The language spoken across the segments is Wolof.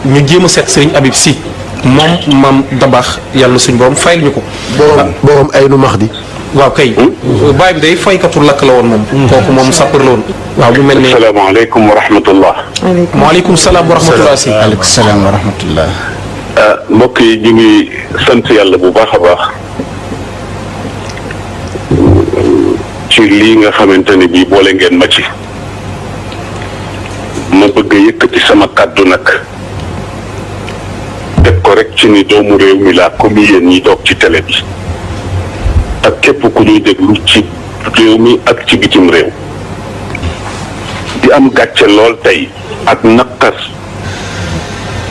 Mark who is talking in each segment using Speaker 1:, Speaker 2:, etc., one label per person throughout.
Speaker 1: ñu jéem a seet Serigne Habib Sy moom maam Dabax yàlla suñ borom fayal ñu ko.
Speaker 2: borom ay nu max di.
Speaker 1: waaw kay. baay bi day faykatu lakk la woon moom. kooku moom sapeur la woon. waaw mu mel ne
Speaker 3: asalaamaaleykum wa rahmatullah.
Speaker 1: waaleykum salaam wa rahmatullah si.
Speaker 4: waaleykum salaam wa rahmatullah.
Speaker 3: mbokk yi ñu ngi sant yàlla bu baax a baax ci lii nga xamante ne bii boole ngeen ma ci. ma bëgg a yëkkati sama kàddu nag teg ko rek ci ni doomu réew mi laa comme yéen ñi toog ci télé bi ak képp ku ñuy déglu ci réew mi ak ci bitim réew di am gàcce lool tey ak naqar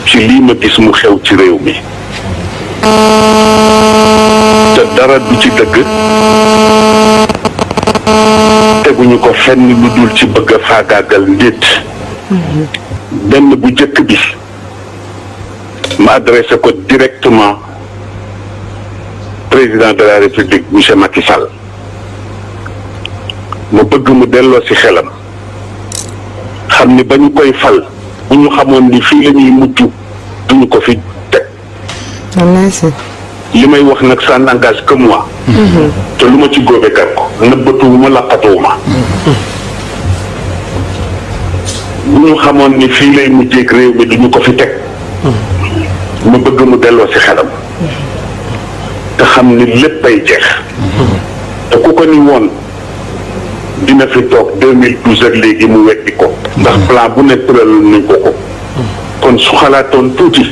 Speaker 3: ci lii ma gis mu xew ci réew mi te dara du ci dëgg teguñu ko fenn lu dul ci bëgg a faagaagal nit. benn bu jëkk bi ma adressé ko directement président de la république monsieur Macky Sall ma bëgg mu delloo ci xelam xam ni ba ñu koy fal bu ñu xamoon ni fii la ñuy mujj duñu ko fi teg. li may wax nag ça n'engage que moi. te lu ma ci góobe gar ko nëbbatuwuma laqatuwuma. bu ñu xamoon ni fii lay mujjeeg réew mi duñu ko fi teg ma bëgg mu delloo ci xelam te xam ni lépp ay jeex te ku ko ni woon dina fi toog 2012 ak léegi mu weddi ko ndax plan bu ne tëral nañ ko kon su xalaatoon tuuti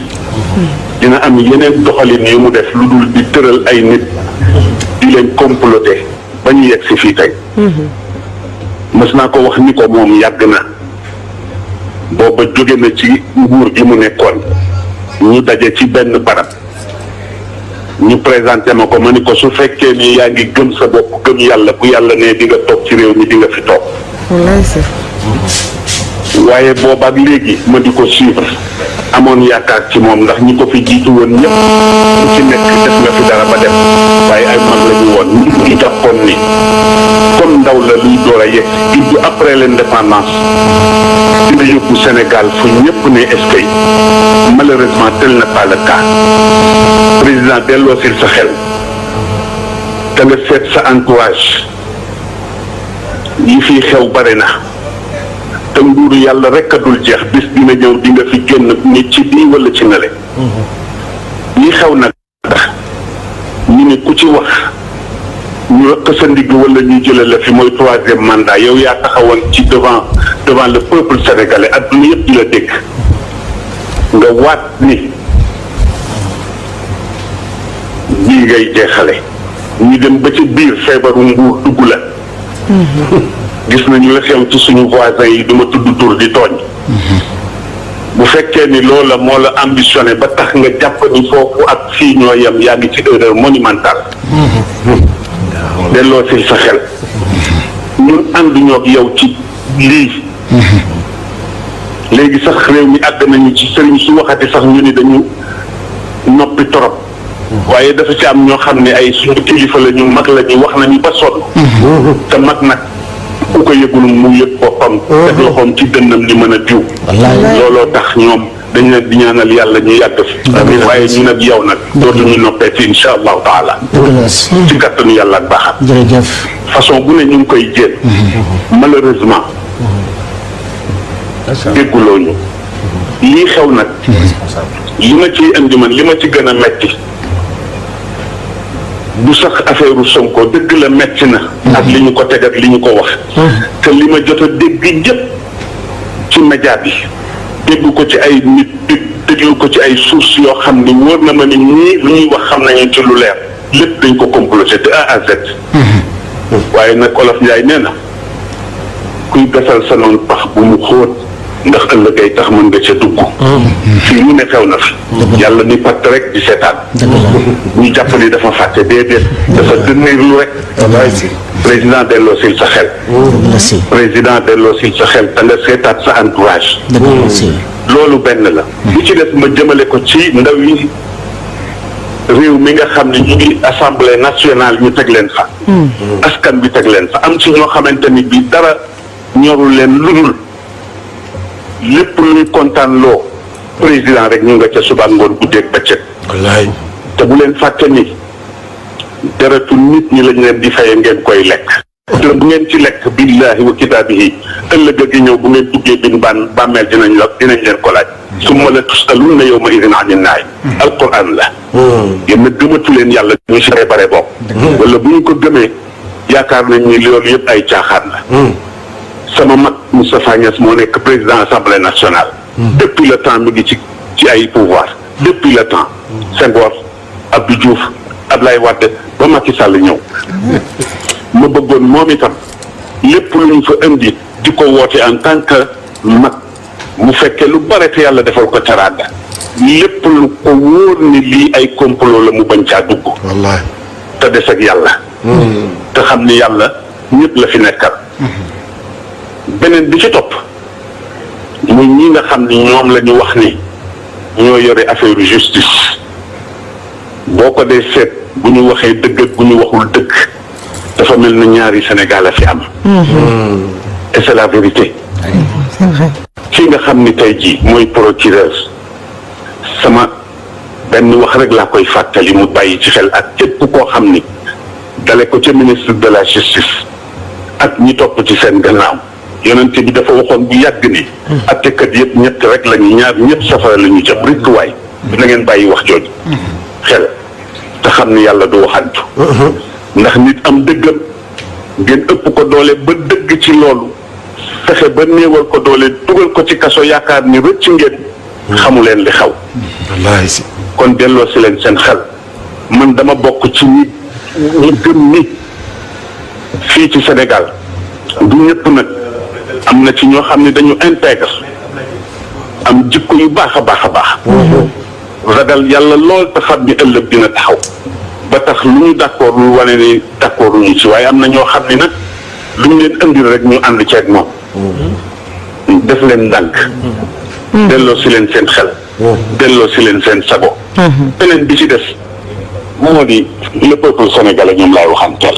Speaker 3: dina am yeneen doxalin yu mu def lu dul di tëral ay nit di leen comploter ba ñu yegg si fii tey mës naa ko wax ni ko moom yàgg na booba jóge na ci nguur gi mu nekkoon ñu daje ci benn barab ñu présenté ma ko ma ni ko su fekkee ni yaa ngi gëm sa bopp gëm yàlla bu yàlla ne di nga toog ci réew mi di nga fi toog. waaye booba ak léegi ma di ko suivre amoon yaakaar ci moom ndax ñi ko fi jiitu woon ñëpp ku ci nekk def nga fi dara ba dem waaye ay mag la ñu woon ñu jàppoon ni comme ndaw la luy door a yegg juddu après l'indépendance dina yóbbu Sénégal fu ñëpp ne est-ce que malheureusement tel n'est pas le cas président delloosil sa xel te nga seet sa entourage yi fii xew bare na te nguuru yàlla rek a dul jeex bis dina ñëw di nga fi génn nit ci bii wala ci nale yi xew nag ñu ne ku ci wax ñu rëkk sa ndigg wala ñu jële la fi mooy 3e mandat yow yaa taxawoon ci devant le peuple sénégalais adduna yëpp di la dégg nga waat ni bii ngay jeexale ñu dem ba ci biir feebaru nguur dugg la gis nañu la xew ci suñu voisins yi duma tudd tur di tooñ bu fekkee ni loola moo la ambitionné ba tax nga jàpp ni foofu ak fii ñoo yem yaa ngi ci erreur monumentale delloo si sa xel ñun ànduñoo ak yow ci lii léegi sax réew mi àgg nañu ci sëriñ su waxati sax ñu ni dañu noppi torop waaye dafa ci am ñoo xam ne ay suñu kilifa la ñu mag la ñu wax nañu ba sonn te mag nag ku ko yëgul mu yëg boppam teg loxoom ci dënnam ni mën a diw looloo tax ñoom dañ leen di ñaanal yàlla ñu yàgg fi waaye ñu nag yow nag dootuñu noppee ci insha allahu taala ci kattanu yàlla ak baaxam
Speaker 4: jërëjëf
Speaker 3: façon bu ne ñu ngi koy jéem malheureusement dégguloo ñu lii xew nag li ma ciy indi man li ma ci gën a metti du sax affaire Sonko dëgg la metti na ak li ñu ko teg ak li ñu ko wax te li ma jot a dégg yëpp ci média bi dégg ko ci ay nit déglu ko ci ay sources yoo xam ni wóor na ma ni ñii lu ñuy wax xam nañu ci lu leer lépp dañ ko comploté de A à Z waaye nag Olof Njaay nee na kuy gasal sa noonu pax bu mu xóot ndax ëllëg ay tax mën nga ca dugg fii mu ne xew na fi yàlla ni patt rek di seetaan ñu jàpp ni dafa fàtte déedéet dafa dënneerlu rek président delloo sil sa xel président delloo sil sa xel te nga seetaat sa entourage loolu benn la li ci def ma jëmale ko ci ndaw yi réew mi nga xam ne ñu ngi assemblée nationale ñu teg leen fa askan bi teg leen fa am ci ñoo xamante ni bi dara ñorul leen ludul lépp luy kontaan loo président rek ñu nga ca suba ngoon guddeeg bëccëg.
Speaker 2: wallaay.
Speaker 3: te bu leen fàtte ni deretu nit ñi lañ leen di faye ngeen koy lekk. te bu ngeen ci lekk billahi wa kitaabihi ëllëg gi ñëw bu ngeen duggee bin bàmmeel dinañ leen ko laaj. summa la tusalunna yawma idin anin naay. alquran la. yéen nag gëmatu leen yàlla ñu si bare bokk. wala bu ñu ko gëmee yaakaar nañ ni loolu yëpp ay caaxaan la. sama mag Moustapha Niasse moo nekk président assemblée nationale. depuis le temps mi ngi ci ay pouvoir depuis le temps. Senghor Abdou Diouf Ablaye Wade ba Macky Sall ñëw. ma bëggoon moom itam lépp lu ñu fa indi di ko woote en tant que mag mu fekkee lu bare te yàlla defal ko teraanga lépp lu ko wóor ni lii ay complot la mu bañ caa dugg.
Speaker 2: wallaay.
Speaker 3: te des ak yàlla. te xam ni yàlla ñëpp la fi nekkal. beneen bi ci topp muy ñi nga xam ni ñoom la ñu wax ni ñoo yore affaire justice boo ko dee seet bu ñu waxee dëgg ak bu ñu waxul dëgg dafa mel na ñaari Sénégal a fi am. et c'est la vérité.
Speaker 4: c'est vrai.
Speaker 3: ki nga xam ni tey jii mooy procureur sama benn wax rek laa koy fàttali mu bàyyi ci xel ak képp koo xam ni dale ko ca ministre de la justice ak ñi topp ci seen gannaaw yonent bi dafa waxoon bu yàgg ni attekat yëpp ñett rek la ñu ñaar ñëpp safara la ñu jëm rek waay na ngeen bàyyi wax jooju xel te xam ni yàlla du waxantu ndax nit am dëggam ngeen ëpp ko doole ba dëgg ci loolu fexe ba néewal ko doole dugal ko ci kaso yaakaar ni rëcc ngeen xamu leen li xaw
Speaker 2: wallaay si.
Speaker 3: kon delloo si leen seen xel man dama bokk ci ñi gëm ni fii ci Sénégal du ñëpp nag am na ci ñoo xam ne dañu intègre am jikko yu baax a baax a baax ragal yàlla lool te xam ni ëllëg dina taxaw ba tax lu ñu d'accord lu wane ni d'accord ñu ci waaye am na ñoo xam ni nag lu ñu leen indil rek ñu ànd ceeg moom def leen ndànk delloo si leen seen xel delloo si leen seen sago beneen bi ci des moo di le peuple sénégalais ñoom laay waxanteel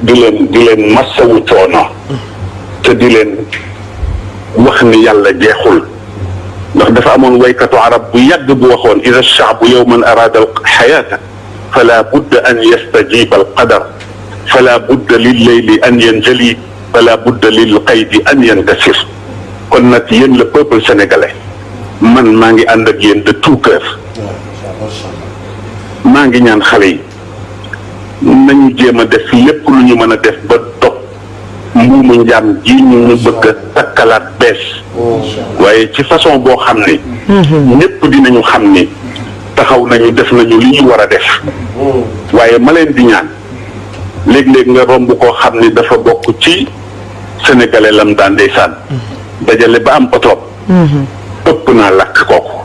Speaker 3: di leen massawu coono te di leen wax ni yàlla jeexul ndax dafa amoon waykatu arab bu yàgg bu waxoon ida shaabu yowman araada alxayaata fala budda an yastajiba alqadar fala budda lilleyli an yanjali fala budda lilqaydi an yankasir kon nag yéen le peuple sénégalais man maa ngi ànd ak yéen de tout cœur maa ngi ñaan xale yi nañu jéem a def lépp lu ñu mën a def ba dog mbuumu njaam ji ñu bëgg a takkalaat bees waaye ci façon boo xam ne ñépp dinañu xam ni taxaw nañu def nañu li ñu war a def waaye ma leen di ñaan léeg-léeg nga romb koo xam ni dafa bokk ci sénégalais lam daan ndeysaan dajale ba am oto ëpp naa lakk kooku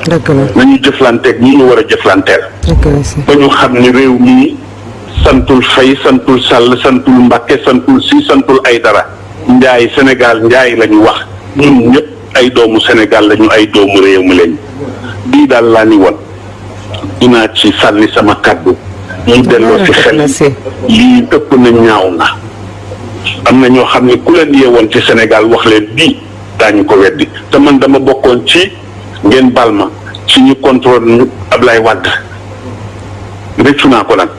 Speaker 4: dëgg la
Speaker 3: nañu jëflanteeg ñi ñu war a jëflanteel
Speaker 4: dëgg la si.
Speaker 3: ba ñu xam ni réew mi santul Fay santul Sall santul Mbàkke santul Si santul ay dara njaay Sénégal njaay la ñu wax ñun ñëpp ay doomu Sénégal lañu ay doomu réew mi lañu bii daal laa ni woon dinaa ci sànni sama kàddu ñu delloo ci xel lii ëpp na ñaaw na am na ñoo xam ne ku leen yeewoon ci Sénégal wax leen bii daañu ko weddi te man dama bokkoon ci ngeen bal ma ci ñu contrôle ñu Ablaye Wade rëccu naa ko nag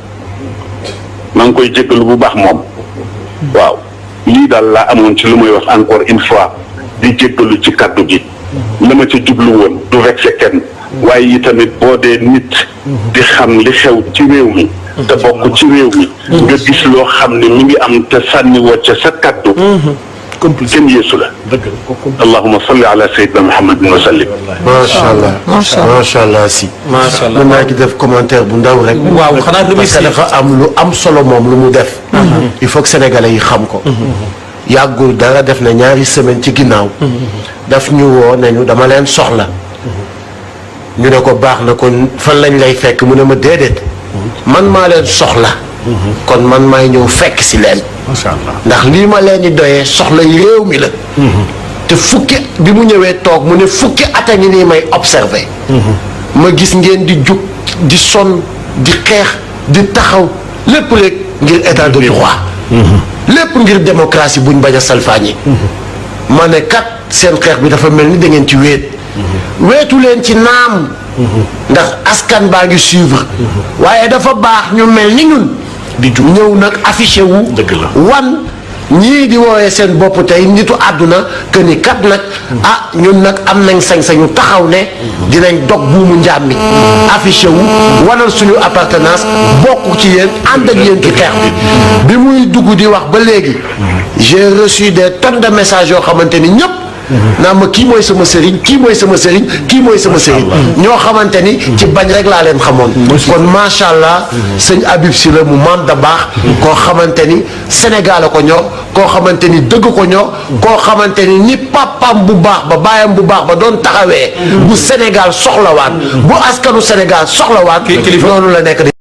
Speaker 3: maa ngi koy jéggalu bu baax moom waaw lii daal laa amoon ci lu may wax encore une fois di jéggalu ci kaddu gi la ma ca jublu woon du vexé kenn waaye yi tamit boo dee nit di xam li xew ci réew mi te bokk ci réew mi nga gis loo xam ne mi ngi am te sànni woo ca sa kaddu kenn yeesu la allahuma salli ala sayyidina muhammadin wa sallim
Speaker 2: macha allah macha allah si.
Speaker 1: macha allah
Speaker 2: mën naa ci def commentaire bu ndaw rek.
Speaker 1: waaw xanaa
Speaker 2: parce que
Speaker 1: remercier
Speaker 2: dafa am lu am solo moom lu mu def. il faut que sénégalais yi xam ko. yàggul dara def na ñaari semaine ci ginnaaw. daf ñu woo nañu dama leen soxla. ñu ne ko baax na kon fan lañ lay fekk mu ne ma déedéet. man maa leen soxla. kon man maay ñëw fekk si leen.
Speaker 5: macha allah
Speaker 2: ndax lii ma leen di doyee soxla yi réew mi la. te fukki bi mu ñëwee toog mu ne fukki at a ngi nii may observé. ma gis ngeen di jug di sonn di xeex di taxaw lépp rek ngir état de droit. lépp ngir démocratie buñ bañ a salfaañi. ma ne kat seen xeex bi dafa mel ni da ngeen ci wéet weetu leen ci naam ndax askan baa ngi suivre waaye dafa baax ñu mel ni ñun di ñëw nag affiché wu wan ñii di woowee seen bopp tey nitu àdduna que ni kat nag ñun nag am nañ sañ-sañu taxaw ne dinañ dog buumu njaam mi affiché wu wanal suñu appartenance bokk ci yéen ànd ak yéen ci xeex bi muy dugg di wax ba léegi j'ai reçu des tonnes de messages yoo xamante ni ñëpp naa ma kii mooy sama sëriñ kii mooy sama sëriñ kii mooy sama sëriñ ñoo xamante ni ci bañ rek laa leen xamoon kon macha allah sëñ Habib Sy la mu maam da baax koo xamante ni Sénégal a ko ñor koo xamante ni dëgg ko ñor koo xamante ni papam bu baax ba baayam bu baax ba doon taxawee bu Sénégal soxlawaat bu askanu Sénégal soxlawaat noonu la nekk